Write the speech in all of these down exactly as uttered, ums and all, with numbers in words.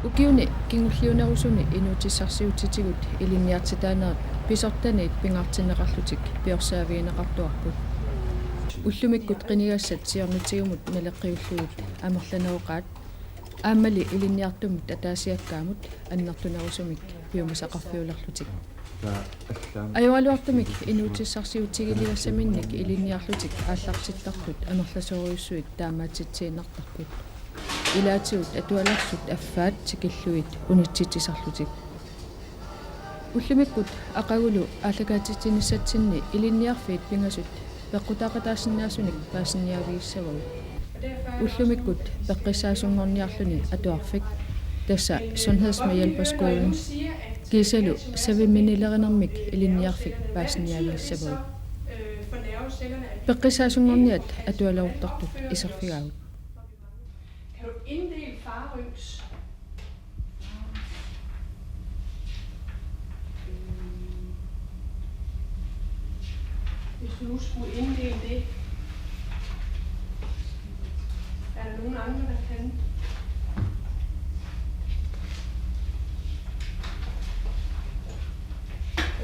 Ukiuni kingulliunerusuni inuutissarsiutitigut ilinniartitaanerat pisortaniit pingaartinneqarlutik piorsaavigineqartuarput. Ullumikkut qinigassat siornatigumut naleqqiullugit amerlaneroqaat, aammali ilinniartumut ataasiakkaamut annertunerusumik piumasaqarfiulerlutik. Ajoraluartumik inuutissarsiutigiligassaminnik ilinniarlutik aallartittartut amerlasoorujussuit taamaatitsiinnartarput. Ilaatigut atualersut affaat tikillugit unitsitsisarlutik. Ullumikkut aqagulu aallakaatitsinissatsinni ilinniarfiit pingasut peqqutaaqataasinnaasunik paasiniaavigissavagut. Ullumikkut peqqissaasunngorniarluni atuarfik, tassa Sundhedsmedhjælperskolen, kiisalu saviminnilerinermik ilinniarfik paasiniaavigissavagut. Peqqissaasunngorniat atualeruttortut iserfigaagut. Kan du inddele farveyns? Hvis du nu skulle inddele det, er der nogen andre, der kan?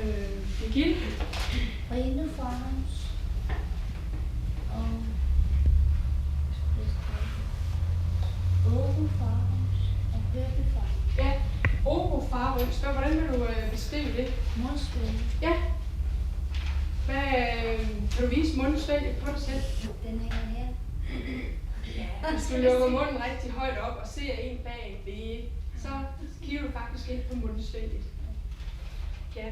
Øh, Birgitte? Rene farvens og Oro farvens og purple farvens. Ja, oro farvens. Hvad, hvordan vil du øh, beskrive det? Mundsvælg. Ja. Hvad, øh, kan du vise mundsvælget på dig selv? Den hænger her. Hvis du lukker munden rigtig højt op og ser en bag en læge, så kigger du faktisk ind på mundsvælget. Ja.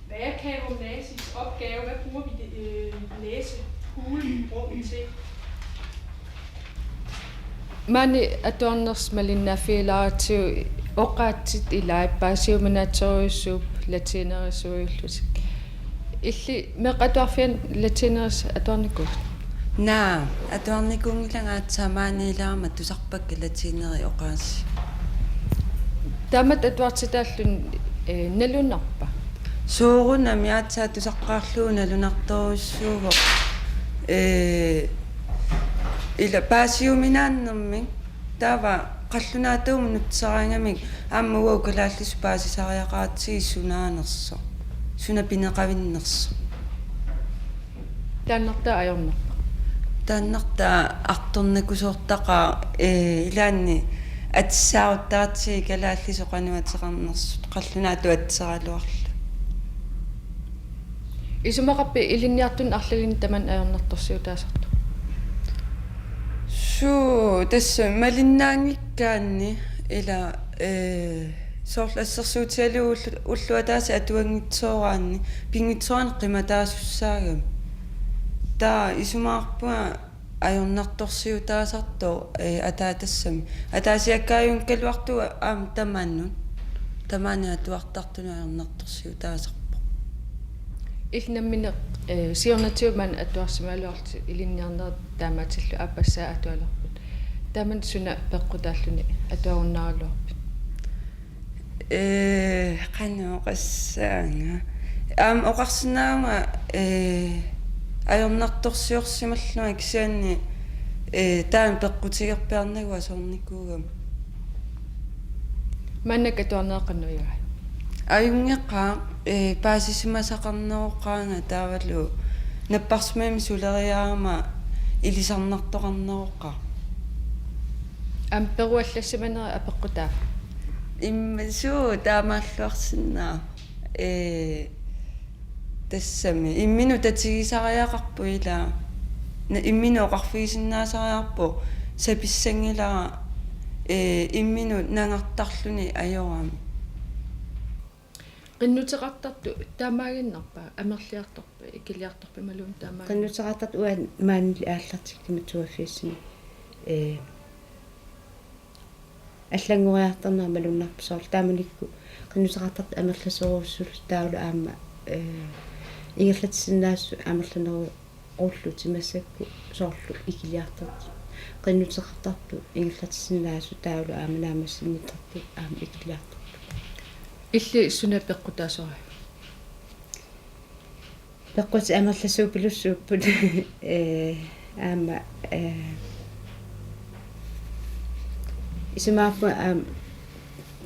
Hvad er Cavum Nasis opgave? Hvad bruger vi det, øh, næsehulerummet til? Maani atuarnersut malinnaaffigilaaratsigu oqaatsit ilaat paasiuminaatsorujussuupput latiinerisuujuullutik. Illit meeqqat atuarfianni latiinerisat atuarnikuuit? Naa, atuarnikuunngilanga aatsaat maaniilaarama tusarpakka latiinerit oqaasii. Taamatut atuartitaalluni, eh, nalunarpa? Soorunami aatsaat tusaqqaarlugu nalunartorujussuuvoq. Eh, ila paasiuminaannermik taava qallunaatuumut nutseraangamik aamma uagut kalaallisut paasisariaqaratsigit sunaanersoq, suna pineqavinnersoq. Taannartaa ajornarpoq. Taannartaa artornakusoortaqaaq, eh, ilaanni atisaaruttaratsigit kalaallisut qanoq ateqarnersut, qallunaatut atisaraluarlugu. Isumaqarpit ilinniartunut arlalinni tamanna ajornartorsiutaasartoq? Suu, tassa malinnaanngikkaanni ila, eh, soorlu assersuutigalugu ullu-, ulloq ataaseq atuanngitsooraanni, pinngitsooraanni qimataasussaagami. Taava isumaqarpunga ajornartorsiutaasartoq, eh, ataatassami. Ataasiakkaajunngikkaluartugut aamma tamanut. Tamaani atuartartunut ajornartorsiutaasarpoq. Illit nammineq, eh, siornatigut maani atuarsimagaluarlutit ilinniarnerit taamaatillugu aappassaa atualerput. Tamanna suna peqqutaalluni atuarunnaaraluarpit? Eh, qanoq oqassaanga. Aamma oqarsinnaavunga, eh, ajornartorsiorsimallunga kisianni, eh, taanna peqqutigerpiarnagu asoornikuugama. Maannakkut atuarneq qanoq igai? Ajunngeqaaq, eh, paasisimasaqarneroqaanga taavalu napparsimmavimmi suleriarama ilisarnartoqarneroqaaq. Aamma peruallassimanera apeqqutaava? Immaqa suu taamaalluarsinnaavoq. Ee, tassami imminut tatigisariaqarpoq ilaa. Na-, imminut oqarfigisinnaasariaqarpoq sapissanngilara, ee, imminut nangartarluni ajorami. Qinnuteqartartut taamaaginnarpa, amerliartorpa, ikiliartorpa imaluunniit taamaaginnarpa? Qinnuteqartartut uanga maanili aallartikkiga toogfirsini, ee, allanngoriartornera malunnarpoq soorlu taamanikkut qinnuteqartartut amerlasoorujussuullutik taavalu aamma, ee, ingerlatsisinnaasatit amerlaneru-, -rullutik massakkut soorlu ikiliartortut. Qinnuteqartartut ingerlatsisinnaasatit taavalu aamma naammassinnittartut aamma ikiliartortut. Illit suna peqqutaasoriuk? Peqqutit amerlasuupilussuupput. Ee, aamma, ee, isumaqarpunga aamma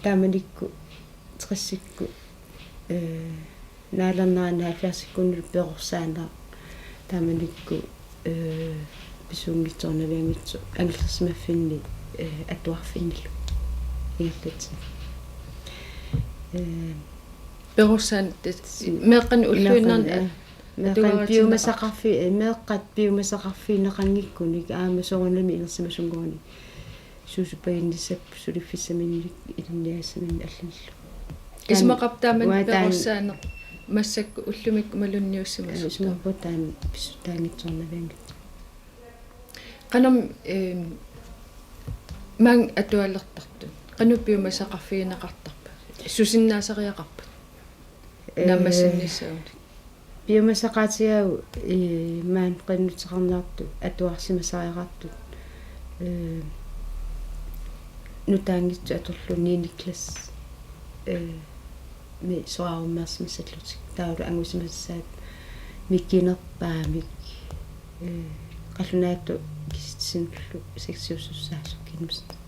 taamanikkut tressikkut, eh, naalernerani halvfjerdsikkunnilu perorsaaneq taamanikkut, eh, pisunngitsoornavianngitsoq angerlarsimaffinni, eh, atuarfinnilu ingerlatsisoq. Eh, Perorsaaneq, si- meeqqanik ulluinnarni, eh, meeqqanik atuaritsinneqartut. Piumasaqarfi-, eh, meeqqat piumasaqarfigineqanngikkunik aamma soorunami inersimasunngooq suusuppaginnissapput suliffissaminnik ilinniagassaminnik allanillu. Isumaqarpit taamani, uanga taanna, perorsaaneq massakkut ullumikkut malunniussimasoq? Eh, isumaqarpunga taanna pissutaanngitsoornavianngitsoq. Qanoq, ehm, maani atualertartut qanoq piumasaqarfigineqartarpa? Susinnaasariaqarpat? Eh, naammassinnissaanut. Piumasaqaatigaagut, eh, maani qinnuteqarneratut atuarsimasariaqartut, eh, nutaanngitsoq atorlugu niende klasse, eh, -mi soraarummeersimassallutik. Taavalu angusimassaat mikinerpaamik, eh, qallunaatut kisitsisinullu seksiusussaasut gennemsnit.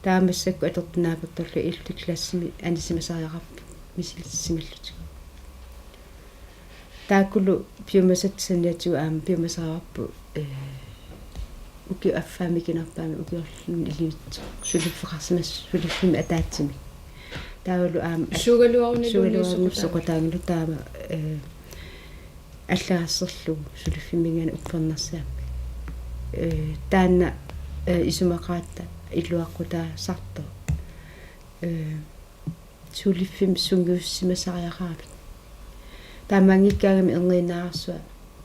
Taava massakkut atortut naapertorlugit ellevte klassimi anisimasariaqarput misilissimallutik. Taakkulu piumasat saniatigut aamma piumasariaqarput, eh, ukiup affaa mikinerpaamik ukiorluunniit ilivitsoq suliffeqarsimasoq suliffimmi ataatsimik. Taavalu aamma al-, sugaluaruniluunniit, sugaluaruniluunniit soqutaanngilaq, soqutaanngilaq taama, eh, allagarserlugu suliffimminngaanniit uppernarsaammik. Eh, taanna, eh, isumaqaratta iluaqutaasartoq, eh, suliffimmi sungiussimasariaqaramik. Taamaanngikkaangami erniinnaarsua,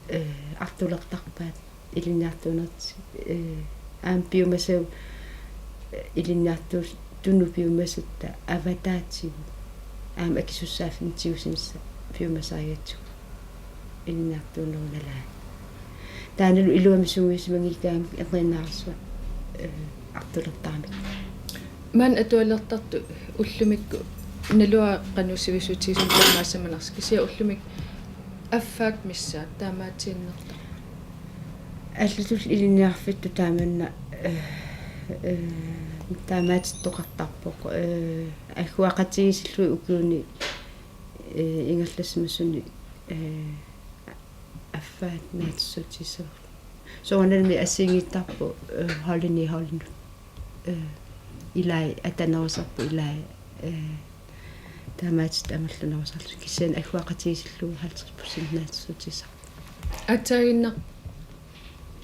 eh, artulertarpaat ilinniartuunertik, eh, aamma piumasat, eh, ilinniartuut tunut piumasatta avataatigut aamma akisussaaffinnik tigusinissaq piumasarigatsigu ilinniartuunerup nalaani. Taannalu iluamik sungiussimanngikkaangamik erniinnaarsua, eh, artulertaramik. Maani atualertartut ullumikkut naluara qanoq sivisutigisumik taamaasimanersoq, kisianni ullumikkut affaat missaat taamaatiinnartarput? Allatut ilinniarfittut taamanna, eh, eh, taamaatittoqartarpoq, eh, agguaqatigiissillugu ukiuni, eh, ingerlassimasuni, eh, affaat naatsutissavara. Soorunami assigiinngittarput, eh, holdini holdinut. Eh, ilai atanerusarput ilai, eh, taamaattut amerlanerusarlutik, kisianni agguaqatigiissillugu halvtreds procent naatsutissavara. Aatsaaginnaq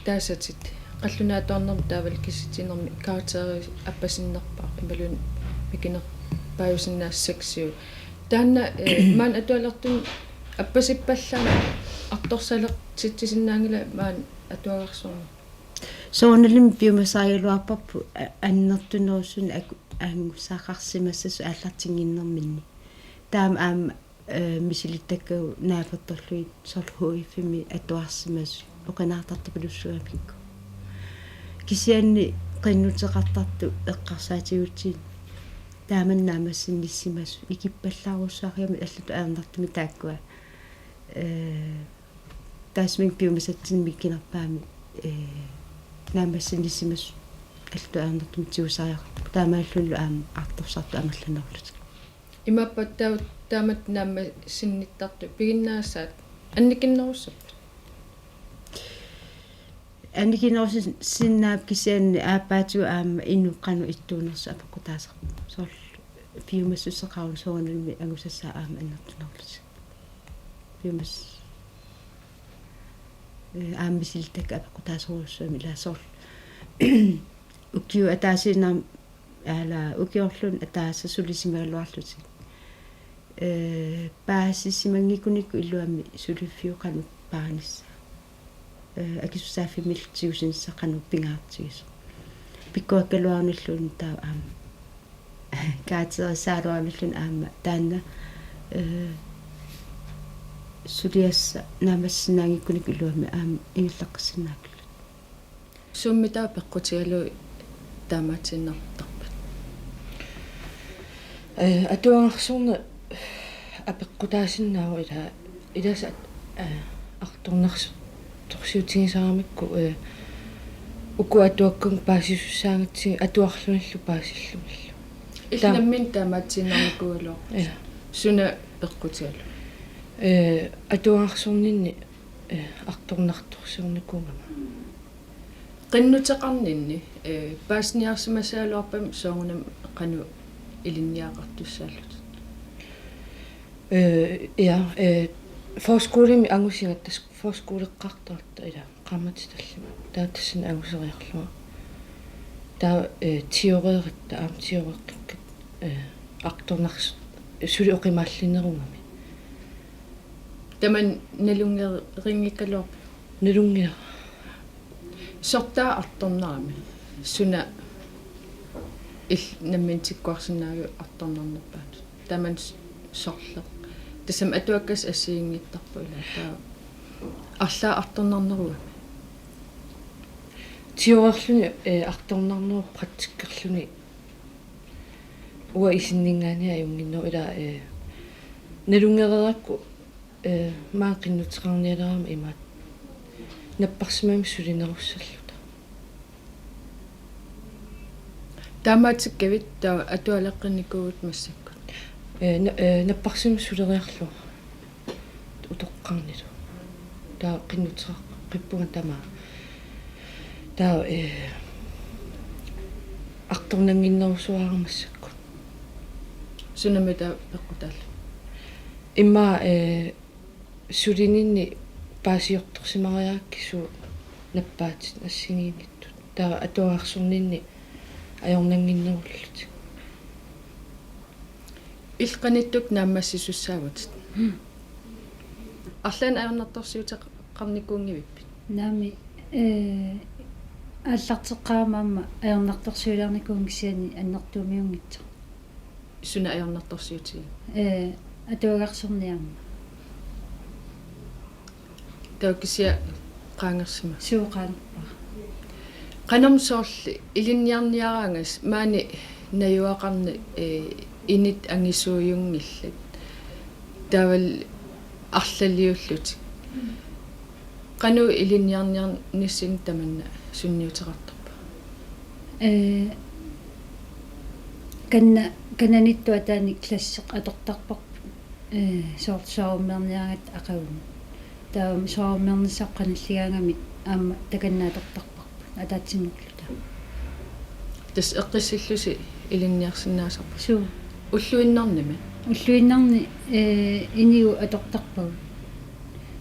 taasatit qallunaatuarnermi taavalu kisitsinermi karakterit appasinnerpaaq imaluunniit mikinerpaajusinnaasat seksiu. Taanna, eh, maani atualertuni appasippallaarneq artorsalertitsisinnaanngilaq maani atuagarsorneq? Soorunalimi piumasarigaluarparput a-, annertunerusumik aku-, angusaqarsimassasut aallartinnginnerminni. Taama aamma, eh, misilittakkagut naapertorlugit soorlu H F-imi atuarsimasut oqinaartartupilussuugamikku. Kisianni qinnuteqartartut eqqarsaatigigutsigu taama naammassinnissisimasut ikippallaarujussuarmata allatut ajornartumik taakkua, eh, taassuminnga piumasatsinnik mikinerpaamik, eh, naammassinnissisimasut allatut ajornartumik tigusariaqarput. Taamaalillunilu aamma artorsartut amerlanerullutik. Imaappa taava taamatut naammassinnittartut piginnaasaat annikinnerussappat? Annikinnerusinnaappat kisianni aappaatigut aamma inuk qanoq ittuunersoq apeqqutaasarpoq. Soorlu piumassuseqaruni soorunami angusassaat aamma annertunerullutik. Piumas-, eh, aamma misilittakkat apeqqutaasorujussuugamik ilaa soorlu. Ukiut ataasiinnarmik, aala ukiorluunniit ataaseq sulisimagaluarlutik. Eh, paasisimanngikkunikku iluamik suliffiup qanoq paanissaa. Eh, akisussaaffimmillu tigusinissaq qanoq pingaartigisoq. Pikkorakkaluarunilluunniit taava aamma karakterissaaluarunilluunniit aamma taanna, eh, suliassaq naammassisinnaanngikkunikku iluamik aamma ingerlaqqissinnaappugut. Suummi taava peqqutigalugu taamaatiinnartarpat? Eh, atuagarsorneq apeqqutaasinnaavoq ilaa, ilaasa, eh, artornartorsiutigisaramikku, eh, uku atuakkagut paasisussaagatsigit atuarlunillu paasillugillu. Illit nammineq taamaatiinnarnikuugaluarputit. Ja. Suna peqqutigalugu? Ee, atuagarsorninni, ee, artornartorsiornikuugama. Qinnuteqarninni, ee, paasiniarsimasagaluarpami soorunami qanoq ilinniagaqartussaallutit? Ee, ja, ee, forskolemi angusigatta, tassa forskoleqqaartarta ila qaammatit tallimat. Taava tassani anguseriarlunga. Taava, ee, teoreeritta, aamma teoreeqqikkat, ee, artornars-, suli oqimaallinerugami. Tamanna nalunngeeqqikkaluarpa? Nalunngeera. Sortaa artornarami? Suna illit nammineq tikkuarsinnaaviuk artornarnerpaatut? Tamanna s-, sorleq. Tassami atuakkassat assigiinngittarput ila taava. Arlaat artornarnerugami? Teoreerluni, ee, artornarneruvoq, praktikkerluni uanga isinninngaanniit ajunnginneruvoq ila, ee, nalunngereerakku, ee, maani qinnuteqarnialerama imaattoq napparsimmavimmi sulinerussalluta. Taamaatikkavit taava atualerqinnikuuvutit massakkut? Ee, na-, ee, napparsimmavimmi suleriarlunga utoqqarnilu. Taava qinnuteqarpunga tamaat. Taava, ee, artornannginnerusuara massakkut. Sunami taava peqqutaalluni? Immaqa, ee, sulininni paasiortorsimariarakkit suut nappaatit assigiinngitsut. Taava atuagarsorninni ajornannginnerullutik. Illit qanittukkut naammassisussaavutit? Arlaannik ajornartorsiuteqarnikuunngivippit? Naamik, ee, aallarteqqaarama aamma ajornartorsiuliornikuuvunga kisianni annertuumiunngitsoq. Suna ajornartorsiutigiga? Ee, atuagarsorniarma. Taava kisianni qaangersimasoq? Suu, qaangerpara. Qanormi soorlu ilinniarniaraangassi maani najugaqarneq, ee, init angisuujunngillat. Taavalu arlaliullutik. Qanoq ilinniarniarnissannut tamanna sunniuteqartarpa? Ee, kanna-, kananittut ataani klasseq atortarparput. Ee, soor-, soorunnerniaraangatta aqagunnut. Taava soorunnernissaa qanilligaangamik aamma takanna atortarparput ataatsimoorluta. Tassa eqqissillusi ilinniarsinnaasarput? Suu. Ulluinnarnimi? Ulluinnarni, ee, inigut atortarpagut.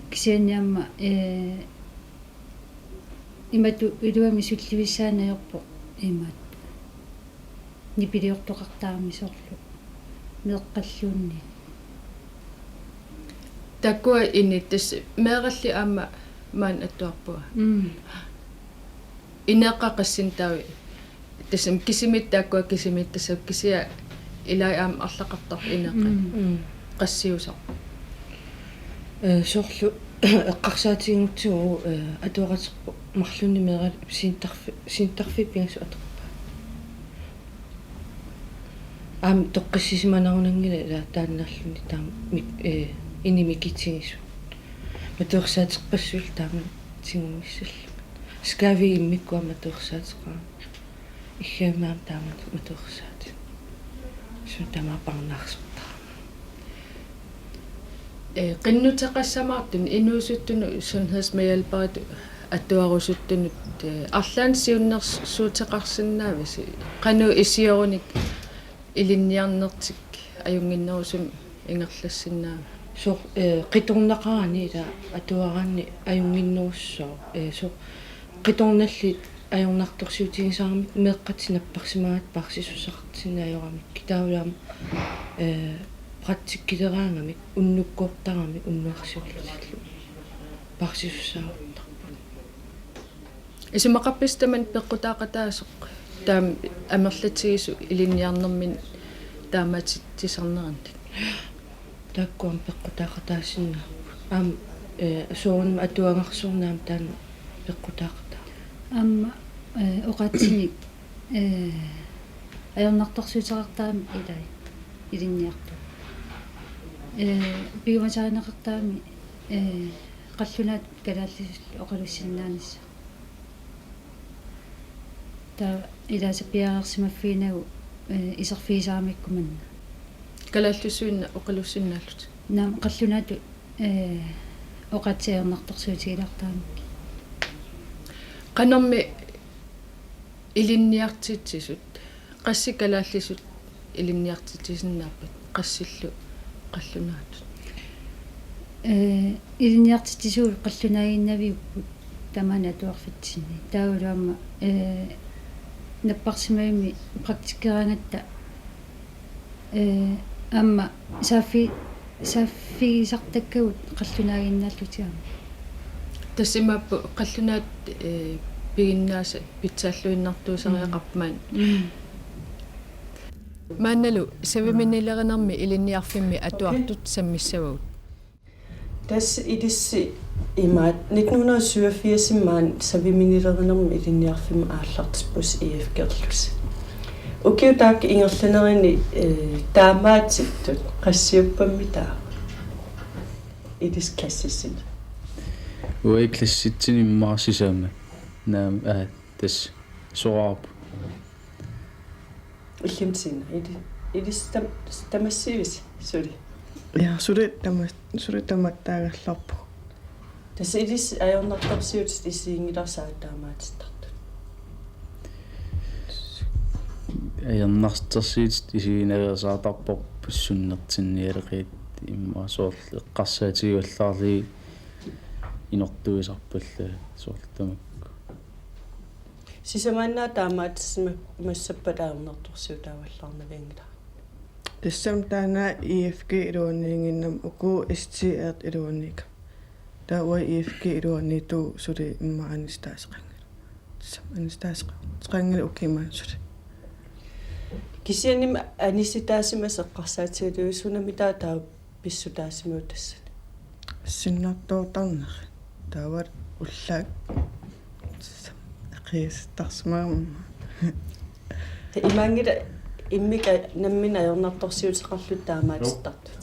Kisianni aamma, ee, imatut iluamik sullivissaanngorpoq imaattoq nipiliortoqartarami soorlu meeqqalluunniit. Taakkua init tassa meeralli aamma maani atuarpunga. Mm. Ineeqqat qassinik taava tassami kisimiittut taakkua kisimiittut tassa kisianni ilai aamma arlaqartarput ineeqqat. Mm. Mm. Qassiusaq? Ee, soorlu eqqarsaatigigutsigu, ee, atuaqaterput marlunnik meeralik sinterfi-, sinterfiit pingasut atorpaat. Aamma toqqissisimanarunanngilaq ila taannarluni taama mik-, ee, inik mikitigisut. Matuersaaterpassuillu taama tigummissallugit. Skaavik immikkut aamma matuersaateqarami. Iggaammik aamma taama matuersaatit. Suna tamaat parnaarsortarami. Ee, qinnuteqassamaartunut inuusuttunut sundhedsmedhjælperitut atuarusuttunut, ee, arlaannik siunnersuuteqarsinnaavisi? Qanoq isiorunik ilinniarnertik ajunnginnerusumik ingerlassinnaavat? Soorlu, ee, qitornaqarani ila atuaraanni ajunnginnerussaaq, ee, soorlu qitornallit ajornartorsiutigisaramik meeqqat napparsimagaat paarsisussaqartinneq ajoramikkit. Taavalu aamma, ee, praktikkileraangamik unnukkoortaramik unnuarsiorlutillu paarsisussaavugut. Isumaqarpisi tamanna peqqutaaqataasoq, taama amerlatigisut ilinniarnerminni taamaatitsisarnerannik? Taakku aamma peqqutaaqataasinnaapput. Aamma, ee, soorunami atuagarsorneq aamma taanna peqqutaaqataa. Aamma, ee, oqaatsinik, ee, ajornartorsiuteqartarami ilai ilinniartut. Ee, piumasarineqartarami, ee, qallunaatut kalaallisut oqalussinnaanissaat. Taava ilaasa piareersimaffiginagu Ee, iserfigisaramikku manna. Kalaallisuinnaq oqalussinnaallutit. Naamik, qallunaatut, ee, oqaatsit ajornartorsiutigilaartaramikku. Qanormi ilinniartitsisut, qassit kalaallisut ilinniartitsisinnaappat, qassillu qallunaatut? Ee, ilinniartitsisut qallunaaginnaviupput tamaani atuarfitsinni. Taavalu aamma, ee, napparsimmavimmi praktikkeraangatta, ee, aamma saaffi-, saaffigisartakkagut qallunaaginnaallutik aamma. Tassa imaappoq qallunaat, ee, piginnaasat pitsaalluinnartuusariaqarput maani. Mm. Maannalu saviminnilerinermi ilinniarfimmi atuartut sammissavagut. Tassa ilissi imaattoq nitten hundrede og syvogfirs maani saviminnilerinermi ilinniarfimmi aallartippusi I F G-erlusi. Ukiut taakku ingerlanerini, ee, taamaatsittut qassiuppammi taava? Ilissi klassissinni. Uagut klassitsini immaqa sisamat. Naamik, aa, tassa soraarput. Illimtina, ili-, ilissi tam-, tamassiivisi suli? Ja, suli tama-, suli tamattaagallarpugut. Tassa ilissi ajornartorsiutit isiginngilarsi aamma taamaatittartut? Ajornartorsiutit isigineqartarparput sunnertinnialeqiit, immaqa soorlu eqqarsaatigivallaarlugit inortuisarpallaat soorlu tamakku. Sisamaannaat taamaatissimassappat ajornartorsiutaavallaarnavianngilara. Tassami taanna I F G iluaniinnginnami, uku S T R iluaniinnginnami. Taava uagut I F G iluaniittugut suli immaqa anisitaaseqanngilaq. Tassami anisitaaseqanngilaq ukiut maani suli. Kisiannimi anisitaasimasut eqqarsaatigalugit sunami taava pissutaasimasoq tassani? Sinnartoortarnerit. Taava ullaaq aqiisittarsimagama. Taava imaanngilaq immikkut nammineq ajornartorsiuteqarlutit taamaatittartut.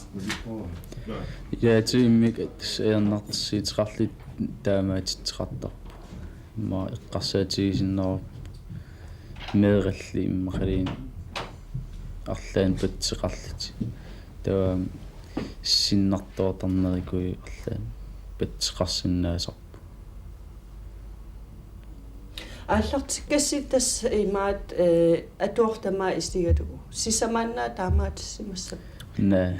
Ja, tassa immikkut tassa ajornartorsiuteqarlutik taamaatitseqartarput. Immaqa eqqarsaatigisinnaavarput meeralli immaqaluunniit arlaannik patseqarlutik. Taava sinnartoortarnerikuit arlaannik patseqarsinnaasarput. Aallartikkassi tassa imaattoq, ee, atuartut tamaasa isigalugu. Sisamaannaat taamaatissimassappat? Naa. Naa.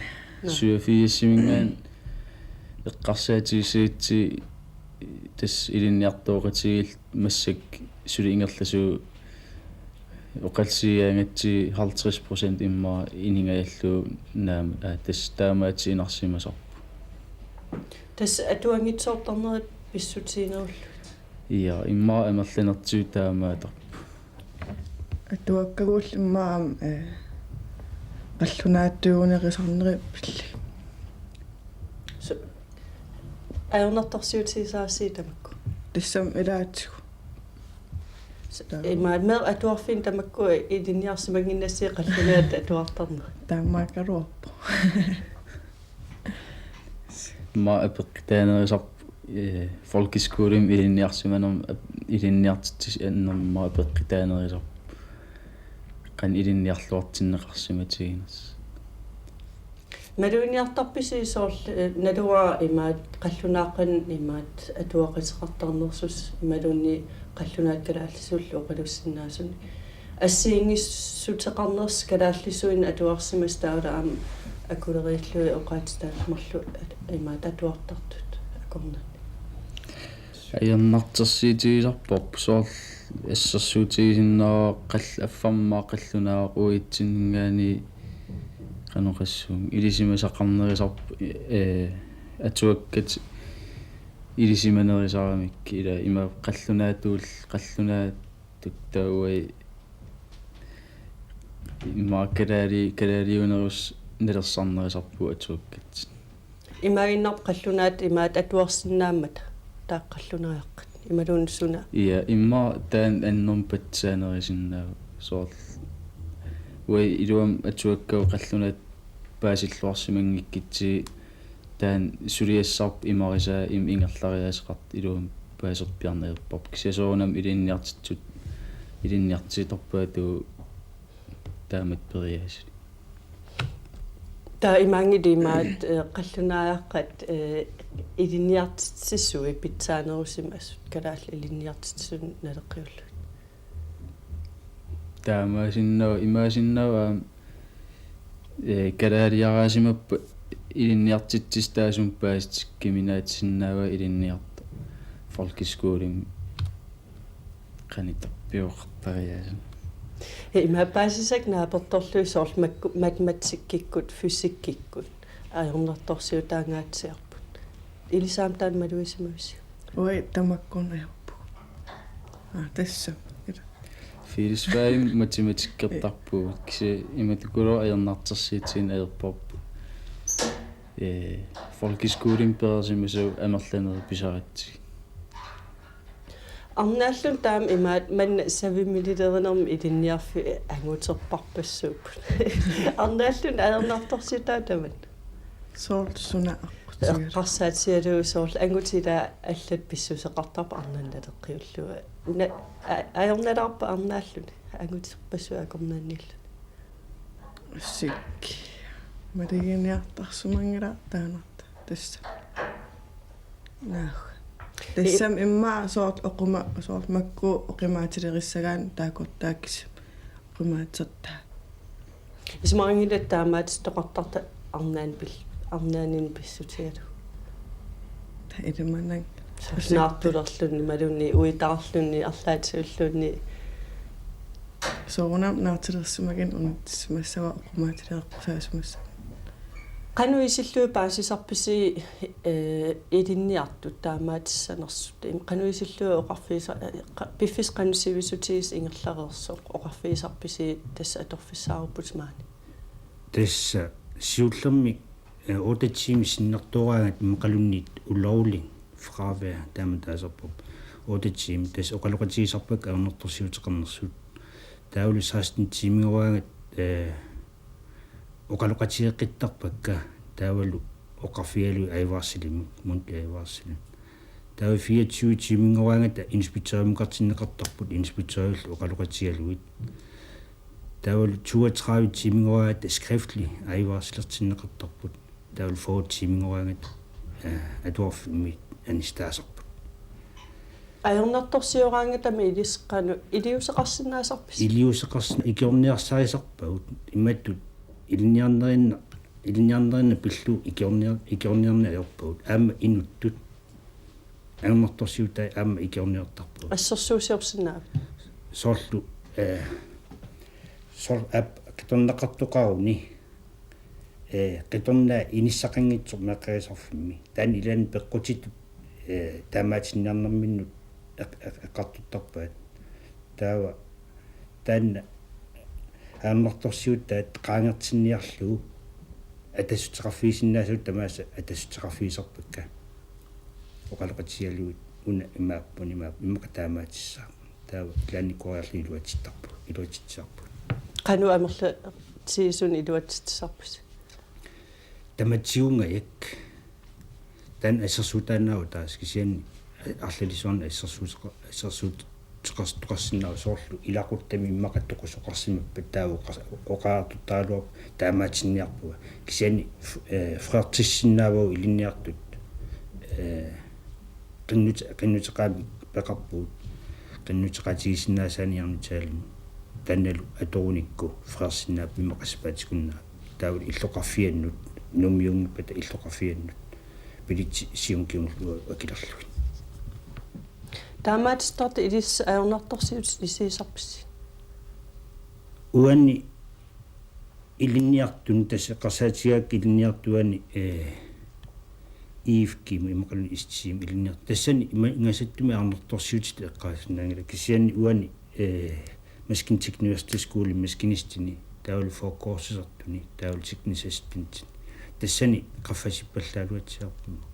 Syvogfirsimiingaanniit eqqarsaatigissagutsigu tassa ilinniartooqatigiilluta massakkut suli ingerlasuut oqaluussigaangatsigu halvtreds procent immaqa iningajallugu naamik, aa, tassa taamaattuinnarsimasarput. Tassa atuanngitsoortarnerit pissutiginerullugit. Ja, immaqa amerlanertigut taamaattarput. Atuakkagullu immaqa aamma, ee, qallunaatuunerisarnerit pillugit. Su-, ajornartorsiutigisarassi tamakku? Tassami ilaatigut. Su-, taava. Imaattoq meeqqat atuarfiini tamakku ilinniarsimannginnassigit qallunaatut atuartarnerit? Taamaakkaluarpoq. Immaqa apeqqutaanerisarput, ee, folkeskolimi ilinniarsimanermi ap-, ilinniartitsisut annermik immaqa apeqqutaanerisarput. Qanoq ilinniarluartinneqarsimatiginersoq. Imaluunniit artarpisi soorlu, ee, naluara imaattoq qallunaaqqanik imaattoq atuaqateqartarnersusi imaluunniit qallunaatut kalaallisullu oqalussinnaasunik assigiinngissuteqarnersi kalaallisuinnaq atuarsimasut taavalu aamma akuleriillugit oqaatsitaat marluk at-, imaattoq atuartartut akornanni. Ajornartorsiutigisarparput soorlu assersuutigisinnaavara qall-, affarmik qallunaaq uagutsinnit qanoq oqassuunga ilisimasaqarnerisarput, ee, atuakkat ilisimanerisaramikkit ila ima qallunaatuul-, qallunaatut taava uagut immaqa kalaali-, kalaaliunerusut nalersarnerisarput atuakkat. Imaaginnarpoq qallunaatut imaattoq atuarsinnaammata taava qallunaaqqat imaluunniit suna? Ja, immaqa taanna annermik patsisaanerusinnaavoq soorlu. Uagut iluamik atuakkavut qallunaatut paasilluarsimanngikkutsigit taanna suliassarput imarisaa im-, ingerlariaaseqartoq iluamik paaserpiarneq ajorparput. Kisianni soorunami ilinniartitsisut, ilinniartitsisut torpaatut taamatut periaasut. Taava imaanngilaq imaat, eh, qallunaajaqqat, eh, ilinniartitsisuit pitsaanerusimasut kalaallit ilinniartitsisut naleqqiullugit. Taamaasinnaavoq, imaasinnaavat aamma, eh, kalaaliaraasimappat ilinniartitsisut taassuma paasitikka, minaatisinnaavaa ilinniartoq folkeskolimi qanoq ittarpiooqartariaaseq. Ja, ima paasisakka naapertorlugit soorlu makku-, matematikkikkut, fysikkikkut ajornartorsiutaangaatsiarput. Ilissi aamma taanna malugisimavisiuk? Uagut tamakkuninnga ajorpugut. Aa, tassa. Ila. Fællesfagimi matematikkertarpugut. Kisianni imaattukulooq ajornartorsiutigineq ajorparput. Eh, folkeskolimi pereersimasavut amerlanerit pisaratsigit. Arnaalluni taama imaat manna savimiililerinermi ilinniarfik anguterparpassuupput. Arnaalluni ajornartorsiutaa tamanna. Soorlu suna aqqutigalugu. Eqqarsaatigalugu soorlu angutit allat pissuseqartarput arnanut naleqqiullugu. Na-, a-, ajornalaarpa arnaalluni anguterpassuit akornanniilluni? Sik. Maluginiartarsimanngilara taanna. Tassa. Naagga. Tassami immaqa soorlu oqima-, soorlu makku oqimaatilerissagaanni taakkortaakkisi oqimaatertaa. Isumaqanngilaq taamaattoqartartoq arnaani pil-, arnaanini pissutigalugu. Taava ilimanarpoq. Soorlu naartulerluni imaluunniit uitaarluni arlaatigulluunniit. Soorunami naartulersimagunik unatsissimassavara oqimaatilereqqusaasimassaguni. Qanoq isillugu paasisarpisi, eh, ilinniartut taamaatissanersut? Im-, qanoq isillugu oqarfiisa-, eh, qa-, piffissaq qanoq sivisutigisoq ingerlareersoq oqarfigisarpisi tassa atorfissaarupput maani? Tassa siullermik, eh, otte timer sinnertooraangat immaqaluunniit ulovligt fravær taama taasarparput. Otte timer tassa oqaloqatigisarpakka ajornartorsiuteqarnersut. Taavalu seksten timer-ingoraangat, eh, oqaloqatigeqqittarpakka taavalu oqarfigalugit advarselimik, mundtlig advarselimik. Taava fireogtyve timer-ingoraangat inspektørimukartinneqartarput, inspektørillu oqaloqatigalugit. Taavalu toogtredive timer-ingoraangat skriftlig advarselertinneqartarput. Taavalu fyrre timer-ingoraangat, eh, atuarfimmi anissitaasarput. Ajornartorsioraangatami ilissi qanoq iliuuseqarsinnaasarpisi? Iliuuseqarsin-, ikiorniarsarisarpagut. Imatut ilinniarnerinna-, ilinniarnerinna pillugu ikiorniar-, ikiorniarneq ajorpagut. Aamma inuttut. Ajornartorsiutai aamma ikiorniartarpagut. Assersuusiorsinnaavat? Soorlu, eh, soorlu aap qitornaqartoqaruni, eh, qitornaat inissaqanngitsoq meeqqarisarfimmi. Taanna ilaanni peqqutitut, eh, taamaatinniarnerminnut eq-, eq-, eqqartortarpaat. Taava taanna ajornartorsiutaat qaangertinniarlugu atassuteqarfigisinnaasavut tamaasa atassuteqarfigisarpakka. Oqaloqatigalugit una imaappoq, imaappoq, immaqa taamaatissaaq. Taava ilaanni kooriarlugit iluatsittarpugut, iluatsitsisarpugut. Qanoq amerlatigisumik iluatsitsisarpisi? Tamatigut ungajak. Taanna assersuutaannaavoq taas kisianni arlalissuarni assersuuteqa-, assersuuteqartoqarsinnaavoq soorlu ilaquttami immaqa toqusoqarsimappat taava oqas-, oqariartortaraluarpoq taamaatinniarpunga. Kisianni f-, eh, frertissinnaavagut ilinniartut, eh, qinnut-, qinnuteqaat peqarpugut, qinnuteqaatigisinnaasaannik jarnutaalimi. Taannalu atorunikku frersinnaapput immaqa sapaatip-akunnerata. Taavalu illoqarfiannut, Nuummiunngippata illoqarfiannut. Bilitsit siumut kingulliit akilerlugit. Taamaattortartut ilissi ajornartorsiutit isigisarpisi? Uani ilinniartuni tassa eqqarsaatigaakka ilinniartut uani, eh, I F G-mut immaqaluunniit S T C-mut ilinniartut. Tassani ima-, ingasattumi ajornartorsiutit eqqaasinnaanngillat. Kisianni uani, eh, maskinteknisk verkstedsskole maskinistini, taavalu forkursisartuni, taavalu teknisk assistentini. Tassani qaffasippallaaluatsiarpunga.